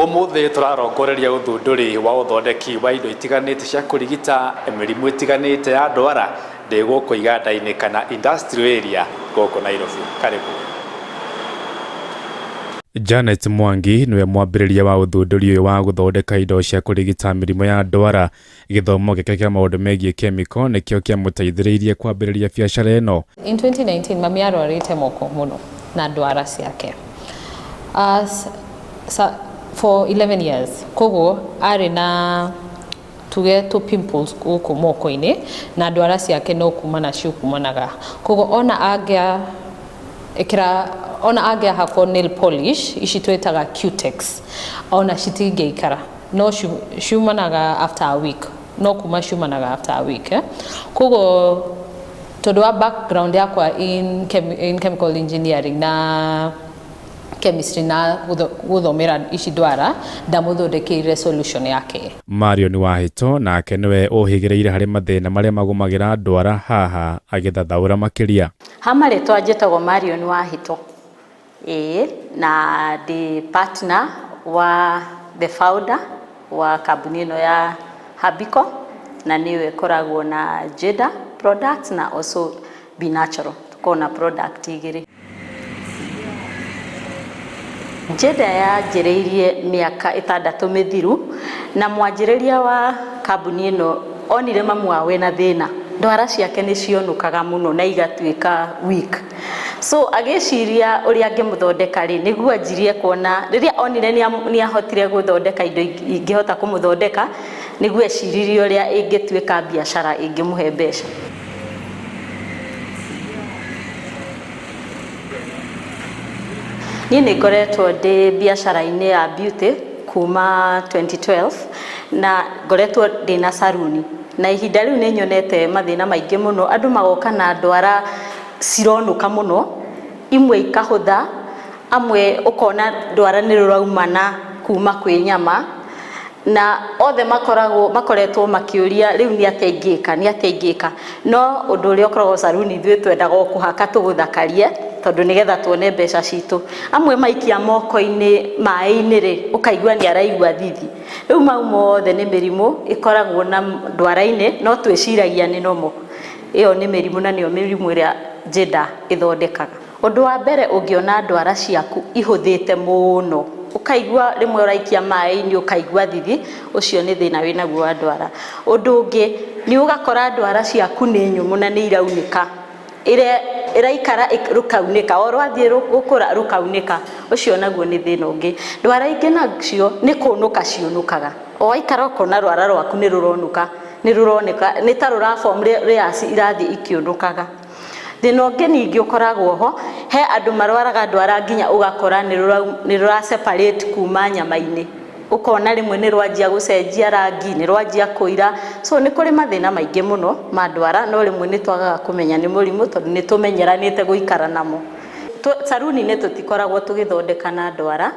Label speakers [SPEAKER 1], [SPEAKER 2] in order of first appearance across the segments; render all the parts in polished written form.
[SPEAKER 1] Ũmũthĩ tũrarongoreria ũthundũri wa ũthondeki wa indo itiganĩte cia kũrigita mĩrimũ ĩtiganĩte ya ndwara ndĩ gũkũ iganda-inĩ kana industrial area gũkũ Nairobi. Karibu. Janet Mwangi nĩwe mwambĩrĩria wa ũthundũri ũyũ wa gũthondeka indo cia kũrigita mĩrimũ ya ndwara. Gĩthomo gĩake kĩa maũndũ megiĩ kemiko nĩkĩo kĩamũteithĩrĩirie kwambĩrĩria biacara ĩno.
[SPEAKER 2] In 2019 mami arwarĩte moko mũno na ndwara ciake for 11 years, koguo arĩ na tuge tũ pimples gũkũ moko-inĩ na ndwara ciake no kumana ciũkumanaga, koguo ona angĩa ĩkĩra ona angĩahakwo nail polish ici twĩtaga cutex ona citingĩikara, no ciumanaga after a week, no kuma ciumanaga after a week, eh? Koguo tondũ wa background yakwa in chemical engineering na chemistry na gũthomera ici ndwara, ndamũthondekeire solution yake.
[SPEAKER 1] Marion Wahĩto nake nĩwe ũhĩgĩrĩire harĩ mathĩna marĩa magũmagĩra ndwara haha agĩthathaũra makĩria.
[SPEAKER 3] Ha marĩtwa njĩtagwo Marion Wahĩto, ĩĩ, na ndĩ partner wa the founder wa kambuni ĩno ya Habico, na nĩyo ĩkoragwo na Jeda products na also Be Natural. Tũkoragwo na product igĩrĩ. Jeda yanjĩrĩirie mĩaka 6 mĩthiru, na mwanjĩrĩria wa kambuni ĩno onire mamu wao wĩna thĩna, ndwara ciake nĩ cionũkaga mũno na igatuĩka weak. So agĩciria ũrĩa angĩmũthondeka rĩ, nĩguo anjirie kuona rĩrĩa onire nĩ ahotire gũthondeka indo ingĩhota kũmũthondeka, nĩguo eciririe ũrĩa ĩngĩtuĩka biacara ĩngĩmũhe mbeca. Niĩ nĩ ngoretwo ndĩ biacara-inĩ ya beauty kuma 2012, na ngoretwo ndĩna saruni, na ihinda rĩu nĩ nyonete mathĩna maingĩ mũno, andũ magoka na ndwara cironũka mũno, imwe ikahũtha, amwe ũkona ndwara nĩ rũraumana kuma kwĩ nyama, na othe makoragwo makoretwo makĩũria rĩu nĩ atĩa ingĩka, nĩ atĩa ingĩka, no ũndũ ũrĩa ũkoragwo saruni ithuĩ twendaga o kũhaka tũgũthakarie, tondũ nĩgetha tuone mbeca citũ. Amwe maikia moko-inĩ maĩ-inĩ rĩ, ũkaigua nĩ araigua thithi. Rĩu mau mothe nĩ mĩrimũ ĩkoragwo na ndwara-inĩ, no twĩciragia nĩ normal. Ĩyo nĩ mĩrimũ na nĩyo mĩrimũ ĩrĩa Jeda ĩthondekaga. Ũndũ wa mbere ũngĩona ndwara ciaku ihũthĩte mũno, ũkaigua rĩmwe ũraikia maĩ-inĩ ũkaigua thithi, ũcio nĩ thĩna wĩnaguo wa ndwara. Ũndũ ũngĩ nĩ ũgakora ndwara ciaku nĩ nyũmũ na nĩ iraunĩka, ĩraikara rũkaunĩka, o rwathiĩ gũkũra rũkaunĩka, ũcio naguo nĩ thĩna ũngĩ. Ndwara ingĩ nacio nĩ kũnũka ciũnũkaga, o waikara ũkona rwara rwaku nĩ rũronũka, nĩ rũroneka, nĩ ta rũra form layers irathiĩ ikĩũnũkaga. Thĩna ũngĩ ningĩ ũkoragwo ho, he andũ marwaraga ndwara nginya ũgakora nĩ rũra separate kuma nyama-inĩ, ũkona rĩmwe nĩ rwanjia gũcenjia rangi, nĩ rwanjia kũira, so nĩ kũrĩ mathĩna maingĩ mũno ma ndwara, no rĩmwe nĩ twagaga kũmenya nĩ mũrimũ tondũ nĩ tũmenyeranĩte gũikara namo. Saruni-inĩ tũtikoragwo tũgĩthondeka na ndwara,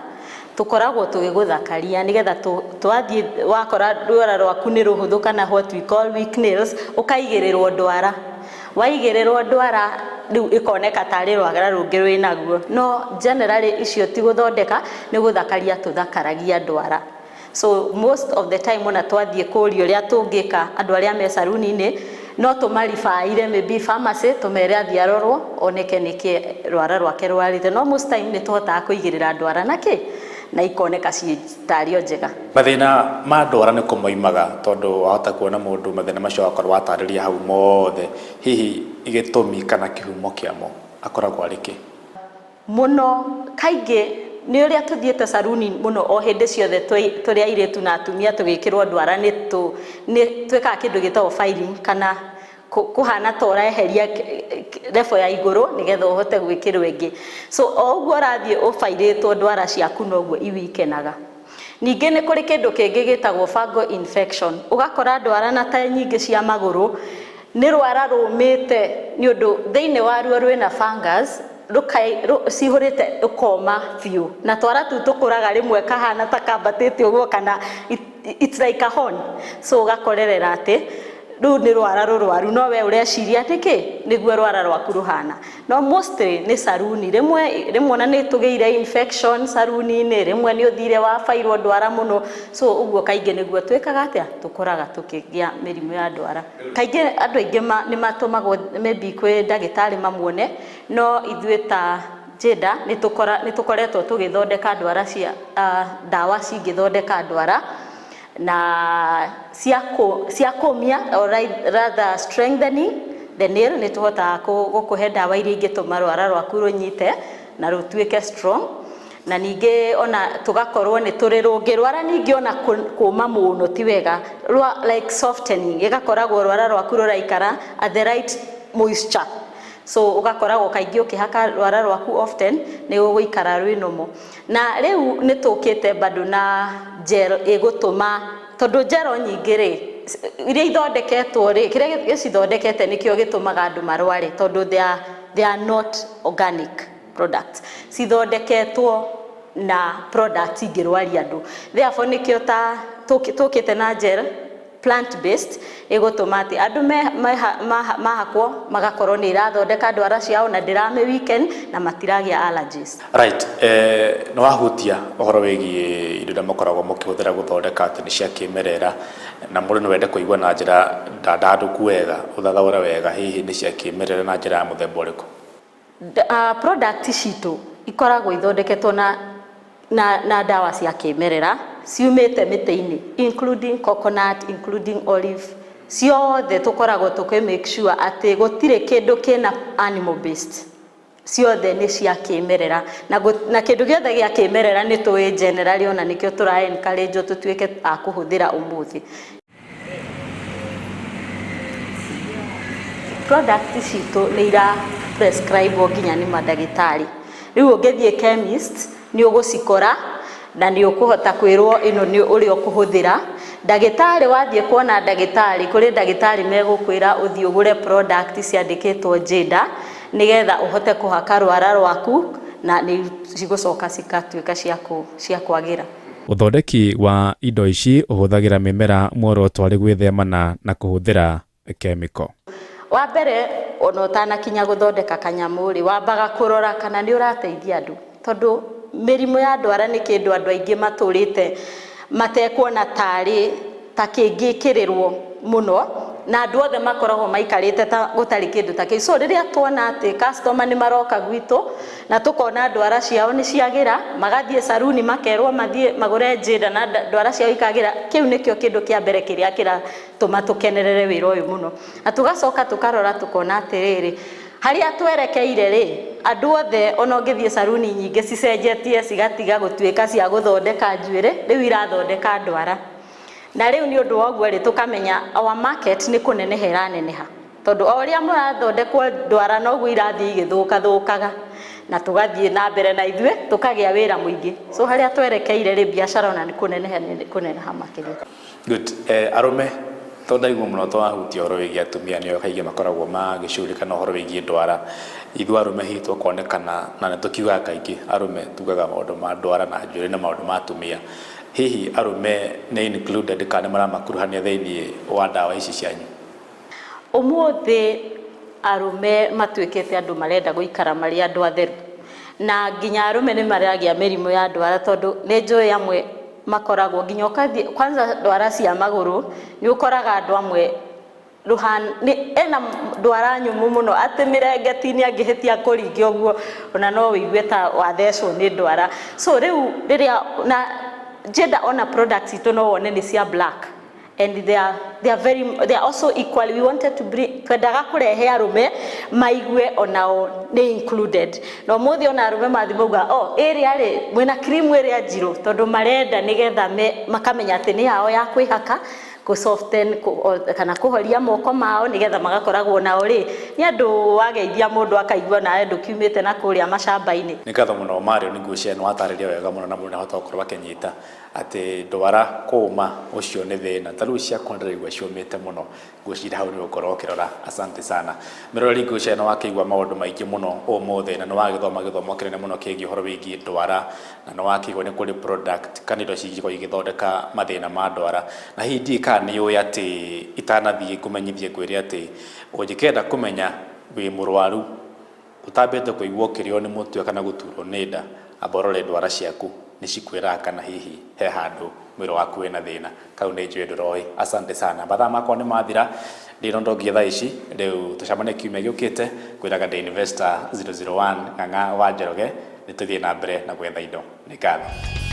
[SPEAKER 3] tũkoragwo tũgĩgũthakaria nĩgetha twathiĩ wakora rwara rwaku nĩ rũhũthũ kana what we call weak nails, ũkaigĩrĩrwo ndwara. Waigĩrĩrwo ndwara rĩu ĩkoneka tarĩ rwara rũngĩ rwĩnaguo, no generally icio ti gũthondeka, nĩ gũthakaria tũthakaragia ndwara. So most of the time ona twathiĩ kũria ũrĩa tũngĩka andũ arĩa me saruni-inĩ, no tũmaribaire maybe pharmacy tũmere athiĩ arorwo oneke nĩkĩ rwara rwake rwarĩte, no most time nĩ tũhotaga kũigĩrĩra ndwara na kĩ na ikoneka ciĩ tarĩ o njega.
[SPEAKER 1] Mathĩna ma ndwara nĩ kũmoimaga, tondũ wahota kuona mũndũ mathĩna macio wakorwo watarĩria hau mothe, hihi gĩtũmi kana kĩhumo kĩamo akoragwo arĩ kĩ?
[SPEAKER 3] Mũno kaingĩ nĩ ũrĩa tũthiĩte saruni mũno o hĩndĩ ciothe tũrĩ airĩtu na atumia tũgĩkĩrwo ndwara nĩ twĩkaga kĩndũ gĩtagwo filing kana kũhana ta ũreheria level ya igũrũ nĩgetha ũhote gwĩkĩrwo ĩngĩ. So o ũguo ũrathiĩ ũbairĩtwo ndwara ciaku noguo iwikenaga. Ningĩ nĩ kũrĩ kĩndũ kĩngĩ gĩtagwo fungal infection, ũgakora ndwara na ta nyingĩ cia magũrũ nĩ rwara rũmĩte nĩ ũndũ thĩinĩ waruo rwĩna fungus, cihũrĩte rũkoma biũ, na twara tũu tũkũraga rĩmwe kahana ta kambatĩte ũguo kana it's like a horn, so ũgakorerera atĩ Rĩu nĩ rwara rũrwaru, no we ũreciria atĩ kĩ nĩguo rwara rwaku rũhana. No mostly nĩ saruni. Rĩmwe rĩmwe ona nĩ tũgĩire infection saruni-inĩ, rĩmwe nĩ ũthire wabairwo ndwara mũno. So ũguo kaingĩ nĩguo twĩkaga atĩa, tũkoraga tũkĩgĩa mĩrimũ ya ndwara. Kaingĩ andũ aingĩ nĩ matũmagwo maybe kwĩ ndagĩtarĩ mamuone, no ithuĩ ta Jada nĩ tũkoretwo tũgĩthondeka ndwara cia ndawa cingĩthondeka ndwara na cia cia kũmia, or rather strengthening the nail. Nĩ tũhotaga gũkũhe ndawa iria ingĩtũma rwara rwaku rũnyite na rũtuĩke strong. Na ningĩ ona tũgakorwo nĩ tũrĩ rũngĩ rwara, ningĩ ona kũma mũno ti wega, rwa like softening, ĩgakoragwo rwara rwaku rũraikara at the right moisture. So ũgakoragwo kaingĩ ũkĩhaka rwara rwaku often, nĩ gũgũikara rwĩ normal. Na rĩu nĩ tũkĩte bado na gel ĩgũtũma, tondũ gel nyingĩ rĩ, iria ithondeketwo rĩ, kĩrĩa gĩcithondekete nĩkĩo gĩtũmaga andũ marware, tondũ they are not organic products, cithondeketwo na products ingĩrwaria andũ. Therefore nĩkĩo ta tũkĩte na gel plant based ĩgũtũma atĩ andũ mahakwo magakorwo nĩ irathondeka ndwara ciao na ndĩrame weaken na matiragĩa allergies.
[SPEAKER 1] Right, nĩ wahutia ũhoro wĩgiĩ indo iria mũkoragwo mũkĩhũthĩra gũthondeka atĩ nĩ cia kĩmerera, na mũndũ no wende kũigua na njĩra ndandandũku wega, ũthathaũre wega, hihi nĩ cia kĩmerera na njĩra ya mũthemba ũrĩkũ?
[SPEAKER 3] Product citũ ikoragwo ithondeketwo na ndawa cia kĩmerera ciumĩte mĩtĩ-inĩ, including coconut, including olive. Ciothe tũkoragwo tũkĩ make sure atĩ gũtirĩ kĩndũ kĩna animal based, ciothe nĩ cia kĩmerera. Na kĩndũ gĩothe gĩa kĩmerera nĩ tũĩ generally, ona nĩkĩo tũra encourage tũtuĩke a kũhũthĩra ũmũthĩ. Product citũ nĩ ira prescribe nginya nĩ mandagĩtarĩ. Rĩu ũngĩthiĩ chemist nĩ ũgũcikora na nĩ ũkũhota kwĩrwo ĩno nĩ ũrĩa ũkũhũthĩra. Ndagĩtarĩ, wathiĩ kuona ndagĩtarĩ, kũrĩ ndagĩtarĩ megũkwĩra ũthiĩ ũgũre product ciandĩkĩtwo Jada, nĩgetha ũhote kũhaka rwara rwaku na nĩ cigũcoka cigatuĩka cia kwagĩra.
[SPEAKER 1] Ũthondeki wa indo ici ũhũthagĩra mĩmera, muoroto arĩ gwĩthemana na kũhũthĩra kemiko.
[SPEAKER 3] Wa mbere, ona ũtanakinya gũthondeka kanyamũ rĩ, wambaga kũrora kana nĩ ũrateithia andũ, tondũ mĩrimũ ya ndwara nĩ kĩndũ andũ aingĩ matũrĩte matekuona tarĩ ta kĩngĩkĩrĩrwo mũno, na andũ othe makoragwo maikarĩte ta gũtarĩ kĩndũ ta kĩu. So rĩrĩa tuona atĩ customer nĩ maroka gwitũ na tũkona ndwara ciao nĩ ciagĩra, magathiĩ saruni makerwo mathiĩ magũre Jada na ndwara ciao ikagĩra, kĩu nĩkĩo kĩndũ kĩa mbere kĩrĩa kĩratũma tũkenerere wĩra ũyũ mũno. Na tũgacoka tũkarora tũkona atĩrĩrĩ, harĩa twerekeire rĩ, andũ othe, ona ũngĩthiĩ saruni nyingĩ cicenjetie cigatiga gũtuĩka cia gũthondeka njuĩrĩ, rĩu irathondeka ndwara. Na rĩu nĩ ũndũ wa ũguo rĩ, tũkamenya our market nĩ kũneneha ĩraneneha, tondũ o ũrĩa mũrathondekwo ndwara noguo irathiĩ igĩthũka thũkaga, na tũgathiĩ na mbere na ithuĩ tũkagĩa wĩra mũingĩ. So harĩa twerekeire rĩ, biacara ona nĩ kũneneha, nĩ kũneneha makĩria.
[SPEAKER 1] Good. Arũme, tondũ ndaigua mũno twahutia ũhoro wĩgiĩ atumia, nĩo kaingĩ makoragwo magĩcugurĩka na ũhoro wĩgiĩ ndwara. Ithuĩ arũme hihi tũkonekana na nĩ tũkiugaga kaingĩ arũme tugaga maũndũ ma ndwara na njuĩrĩ na maũndũ ma atumia. Hihi arũme nĩ included kana nĩ maramakuruhania thĩinĩ wa ndawa ici cianyu?
[SPEAKER 3] Ũmũthĩ arũme matuĩkĩte andũ marenda gũikara marĩ andũ atheru, na nginya arũme nĩ maragĩa mĩrimũ ya ndwara, tondũ nĩ njũĩ amwe makoragwo nginya ũkathiĩ kwanza ndwara cia magũrũ, nĩ ũkoraga andũ amwe ena ndwara nyũmũ mũno atĩ mĩrengeti-inĩ angĩhĩtia kũringia ũguo ona no wĩigue ta wathecwo nĩ ndwara. So rĩu rĩrĩa na Jada, ona products itũ no wone nĩ cia black and they are very, they are also equally, we wanted to bring, twendaga kũrehe arũme maigue onao nĩ included. Na ũmũthĩ ona arũme mathiĩ mauga, "Oh, ĩrĩa rĩ mwĩna cream ĩrĩa njirũ," tondũ marenda nĩgetha makamenya atĩ nĩ yao ya kwĩhaka kũ soften kana kũhoria moko mao, nĩgetha magakoragwo nao rĩ Nĩ andũ wageithia mũndũ akaigua nawe ndũkiumĩte na kũrĩa macamba-inĩ.
[SPEAKER 1] Nĩ ngatho mũno Mario nĩ ngwĩciria nĩ watarĩria wega mũno na mũndũ nĩ ahota gũkorwo akĩnyita atĩ ndwara kũma ũcio nĩ thĩna. Ta rĩu ciakwa ndĩraigua ciũmĩte mũno, ngwĩciria hau nĩ ũgũkorwo ũkĩrora. Asante sana. Mĩroreri, ngwĩciria nĩ wakĩigua maũndũ maingĩ mũno ũmũthĩ na nĩ wagĩthoma gĩthomo kĩnene mũno kĩgiĩ ũhoro wĩgiĩ ndwara, na nĩ wakĩigua nĩ kũrĩ product kana indo cingĩkorwo igĩthondeka mathĩna ma ndwara. Na hihi ndiũĩ kana nĩ ũĩ atĩ itanathiĩ ngũmenyithie ngwĩre atĩ ũngĩkenda kũmenya wĩ mũrwaru ũtambĩte kũigua ũkĩrĩo nĩ mũtwe kana gũturwo nĩ nda, amba ũrore ndwara ciaku nĩ cikwĩraga kana hihi he handũ mwĩrĩ waku wĩna thĩna. Kau nĩ njũĩ ndũroĩ. Asante sana. Mathaa makwa nĩ mathira, ndĩrondongie thaa ici. Rĩu tũcemanie kiumia gĩũkĩte. Ngwĩraga ndĩ Investor 001 Ng'ang'a wa Njoroge. Nĩ tũthiĩ na mbere na gwetha indo. Nĩ ngatho.